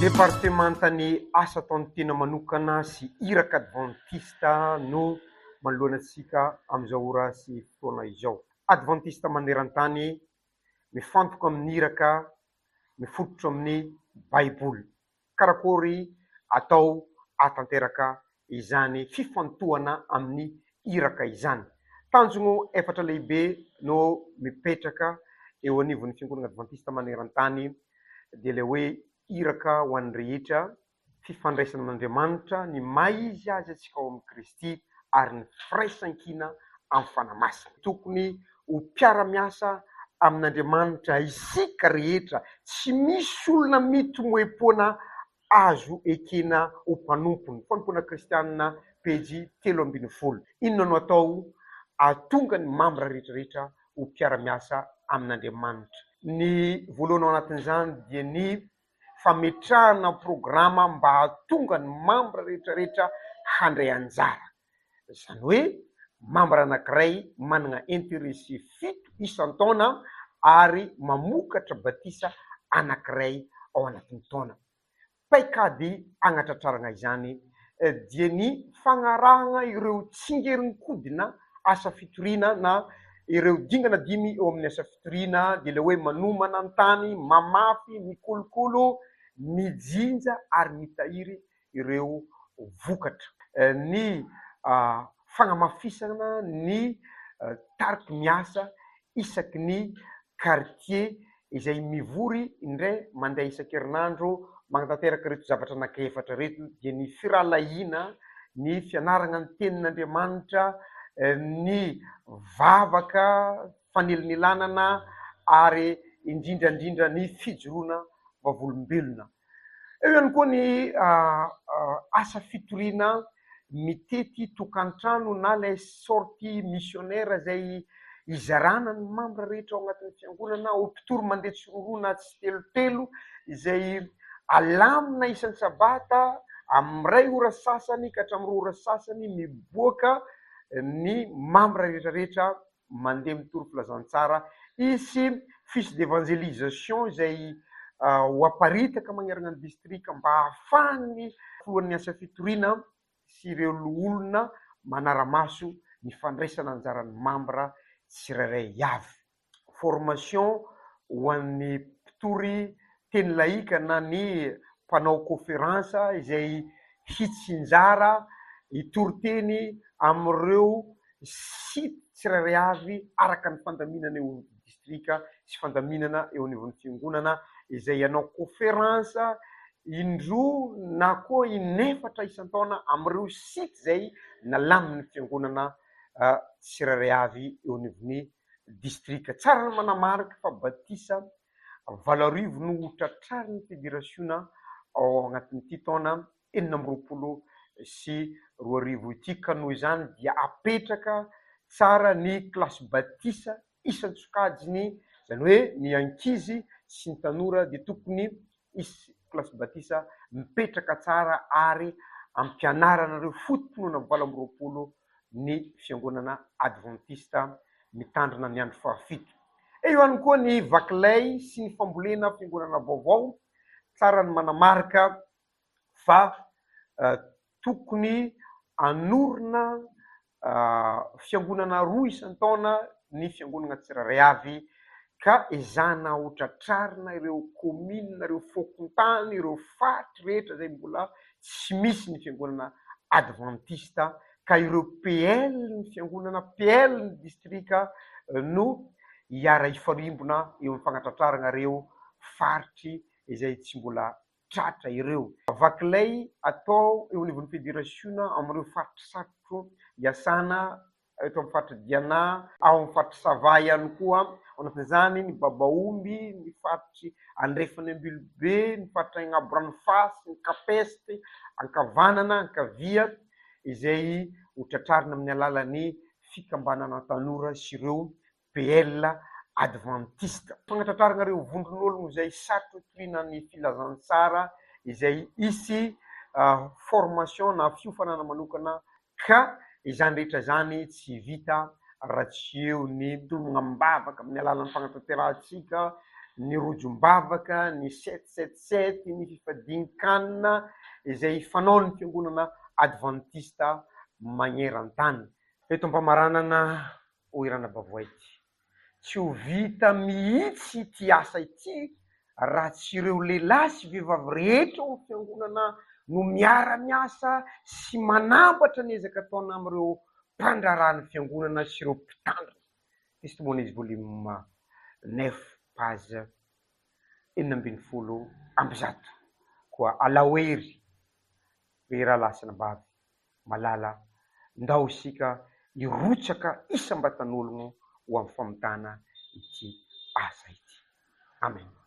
Departemantan'ny asa ataon'ny tena manokana sy iraka advantista no manoloana antsika amin'izao ora sy fotoana izao. Advantista maneran-tany mifantoka amin'ny iraka mifototra amin'ny Baiboly. Karakôry atao hahatanteraka izany fifantohana amin'ny iraka izany? Tanjogno efatra lehibe no mipetraka eo anivon'ny Fiangonana Advantista maneran-tany dia ilay hoe iraka ho an'ny rehetra, fifandraisana amin'Andriamanitra, ny maha izy azy antsika ao amin'i Kristy ary ny firaisankina amin'ny Fanahy Masina. Tokony ho mpiara-miasa amin'Andriamanitra isika rehetra, tsy misy olona mitomoe-poana azo ekena ho mpanompony. Fanompoana Kristianina, pejy 13. Inona no atao hahatonga ny mambra rehetra rehetra ho mpiara-miasa amin'Andriamanitra? Ny voalohany ao anatin'izany dia ny fametrahana programa mba hahatonga ny mambra rehetra rehetra handray anjara. Izany hoe mambra anankiray manana intéressé fito isan-taona ary mamokatra batisa anankiray ao anatin'ny taona. Paikady hanatratrarana izany dia ny fagnarahana ireo tsingerin-kodina asa fitoriana na ireo dingana dimy eo amin'ny asa fitoriana dia ilay hoe manomana ny tany, mamafy, mikolokolo, mijinja ary mitahiry ireo vokatra. Ny fagnamafisana ny tariky miasa isaky ny kartie izay mivory indray mandeha isan-kerinandro magnatanteraka ireto zavatra anankiefatra ireto dia ny firahalahiana, ny fianarana ny tenin'Andriamanitra, ny vavaka fanelanelanana ary indrindra indrindra ny fijoroana vavolombelona. Eo ihany koa ny asa fitoriana mitety tokantrano na ilay sortie missionnaire izay izarana ny mambra rehetra ao anatin'ny fiangonana ho mpitory mandeha tsiroaroa na tsitelotelo izay alamina isan-tsabata amin'ny iray ora sasany ka hatramin'ny roa ora sasany miboaka ny mambra rehetra rehetra mandeha mitory filazantsara, hisy fiche d'evangelisation izay ho aparitaka manerana ny distrika mba hahafahan'ny filohan'ny asa fitoriana sy ireo loholona manara-maso ny fandraisana anjaran'ny mambra tsirairay avy. Formation ho an'ny mpitory teny laïka na ny mpanao kaoferansa izay hitsinjara hitory teny amin'ireo site tsirairay avy araka ny fandaminana eo anivon'ny distrika sy fandaminana eo anivon'ny fiangonana izay hanao kaoferansa indroa na koa inefatra isan-taona amin'ireo site izay nalamin'ny fiangonana tsirairay avy eo anivon'ny distrika. Tsara ny manamarika fa batisa 8000 no ho tratrarin'ny federasiona ao anatin'ity taona 2026 ity ka noho izany dia apetraka tsara ny kilasy batisa isan-tsokajiny, izany hoe ny ankizy sy ny tanora dia tokony hisy kilasy batisa mipetraka tsara ary ampianarana ireo foto-pinoana 28 ny fiangonana advantista mitandrina ny andro fahafito. Eo ihany koa ny vakilay sy ny fambolena fiangonana vaovao, tsara ny manamarika fa tokony hanorina fiangonana roa isan-taona ny fiangonana tsirairay avy ka ezahana ho tratrarina ireo kaominina, ireo fokontany, ireo faritra rehetra izay mbola tsy misy ny fiangonana advantista ka ireo PL ny fiangonana, PL ny distrika no hiara-hifarimbona eo amin'ny fagnatratrarana ireo faritry izay tsy mbola tratra ireo. Vakilay atao eo anivon'ny federasiona amin'ireo faritra sarotro iasana eto amin'ny faritra Diana, ao amin'ny faritra Sava ihany koa, ao anatin'izany ny Babaomby, ny faritry Andrefan'i Ambilobe, ny faritra Agnaboranofasy, ny Capest, ankavanana, ankavia, izay ho tratrarina amin'ny alalan'ny fikambanana tanora sy ireo PL Advantista. Fagnatratrarana ireo vondron'ologno izay sarotra toriana ny filazantsara izay hisy formation na fiofanana manokana ka izany rehetra izany tsy vita raha tsy eo ny tologna am-bavaka amin'ny alalan'ny fagnatanterahantsika ny rojom-bavaka, ny sept sept sept, ny fifadian-kanina izay fanaon'ny fiangonana advantista magneran-tany. Eto am-pamaranana, hoy Ranabavoaity, tsy ho vita mihitsy ity asa ity raha tsy ireo lehilahy sy vehivavy rehetra ao amin'ny fiangonana no miara-miasa sy manambatra ny ezaka ataona amin'ireo mpandraharahan'ny fiangonana sy ireo mpitandrina. Testimonies volume 9 page 116. Koa alao hery ry rahalahy sy anabavy malala, ndao isika hirotsaka isam-batan'ologno ho amin'ny famitana ity asa ity. Amen.